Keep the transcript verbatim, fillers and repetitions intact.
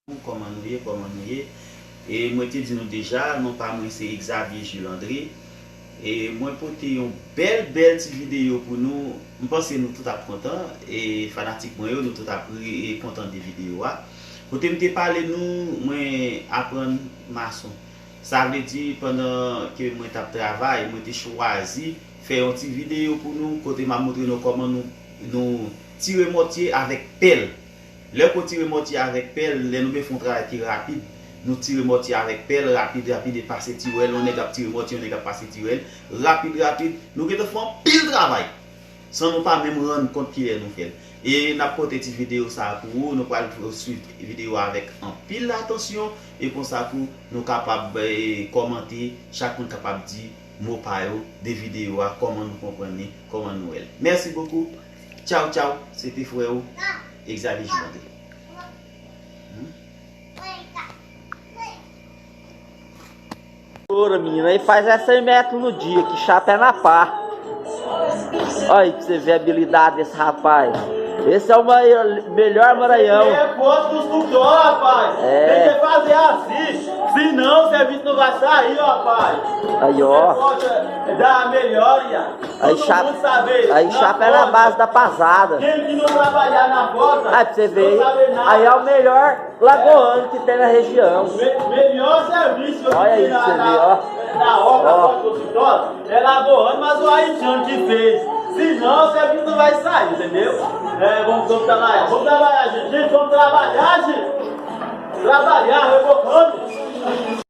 Kòman nou ye, kòman nou ye? E mwen te di nou deja, non pa mwen se Xavier Jules André. E mwen pote yon bèl, bèl ti videyo pou nou. M panse nou tout ap kontan. E fanatik mwen yo, nou tout ap ri e kontan de videyo a. Kote m te pale nou, mwen aprann mason. Sa vle di, pandan ke mwen t ap travay, mwen te chwazi fè yon ti videyo pou nou, kote m ap montre nou kòman nou, nou tire mòtye avèk pèl. Lè ke w tire mòtye avèk pèl, lè nou vle fè yon travay ki rapid, nou tire mòtye avèk pèl, rapid, rapid, e pase tiwèl, yon nèg ap tire mòtye, yon nèg ap pase tiwèl, rapid, rapid, nou gentan fè anpil travay, san nou pa menm rann kont kilè nou fè l. E n ap pote ti videyo sa a pou ou, nou pral swiv videyo a avèk anpil atansyon, e konsa tou, nou kapab, eh, kòmante, chak moun kapab di mo pa yo de videyo a, kòman nou konprann li, kòman nou wè l. Mèsi bokou. Tchaw, tchaw. Se te frè ou, Exavier Jilande. Ora, menina, e faz é cem metros no dia, que chapa é na pá. Olha aí pra você ver a habilidade desse rapaz. Esse é o maior, melhor Maranhão. É posto construtor, rapaz. É. Tem que fazer assim. Senão o serviço não vai sair, rapaz. Aí, ó. Você pode dar melhor, Ian. Aí, todo mundo sabe, aí na chapa é na base da pasada. Quem que não trabalhar na bota, aí pra você ver, não sabe nada. Aí é o melhor lagoano que tem na região. Me-, melhor serviço que tem na, na, na obra construtora é lagoano, mas o haitiano que fez. Senão o serviço não vai sair, entendeu? É, vamos, vamos trabalhar. Vamos trabalhar, gente. Gente, vamos trabalhar, gente. Trabalhar, rebocando.